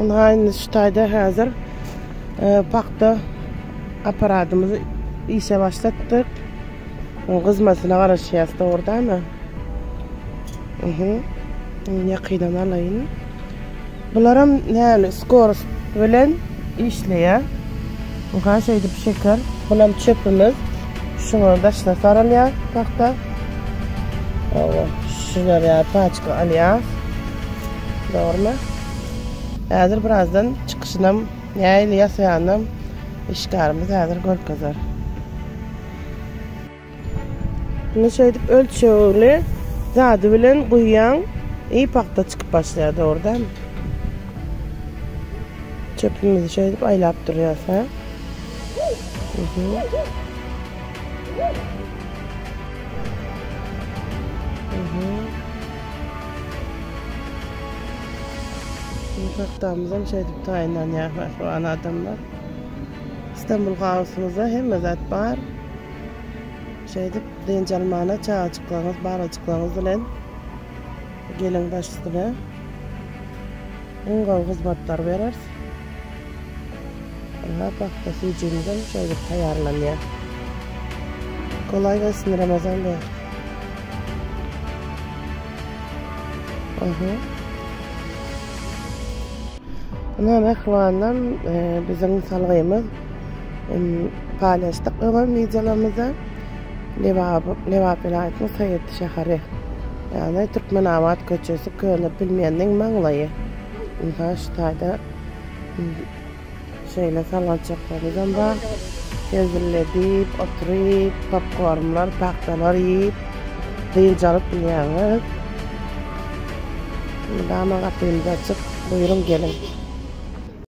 Ynha indi şu taýda häzir e, pagta aparatymyzy işe başlatdyk. Gyzmasyna garaşýas, dogry dälmi? Mhm. Ýakyndan alaýyn. Bularam näme, skorost bilen işleýär. Ynha şeýdip şeker. Bulam çöpümiz. Şuňa daşyna saralýar pagta. Hawa, şular ýaly paçka alýas. Dogrumy? Häzir birazdan çykyşynam, nähili ýasaýanynam işgärimiz häzir görkezer. Indi şeýdip ölçegli zady bilen guýýaň, i pagta çykyp başlaýar, dogry dälmi? Çöpümizi şeýdip aýlap durýas, ha? Mhm. Mhm. Pagtamyzam şeýdip taýynlanýar, mähriban adamlar. Istanbul House-ymyzda hemme zat bar. Şeýdip dynç almana çagajyklaryňyz, balajyklaryňyz bilen geliň baş üstüne. Iň gowy hyzmatlary bereris. Ynha pagta süýjümizem şeýdip taýýarlanýar. Kolaý gelsin Ramazan bey. Aha. Ynha mähribanlar, biziň salgymyz paýlaşdyk öňem wideolarymyzda. Lebap, Lebap welaýatynyň Saýat şäheri. Ýagny Türkmenabat köçesi köne bilmeýänleň maňlaýy. Ynha şu taýda şeýle sallançaklarymyzam bar. Hezilledip, oturyp, popkornlar, pagtalar iýip, dynç alyp bilýäňiz. Mydama gapymyz açyk. Buýruň geliň.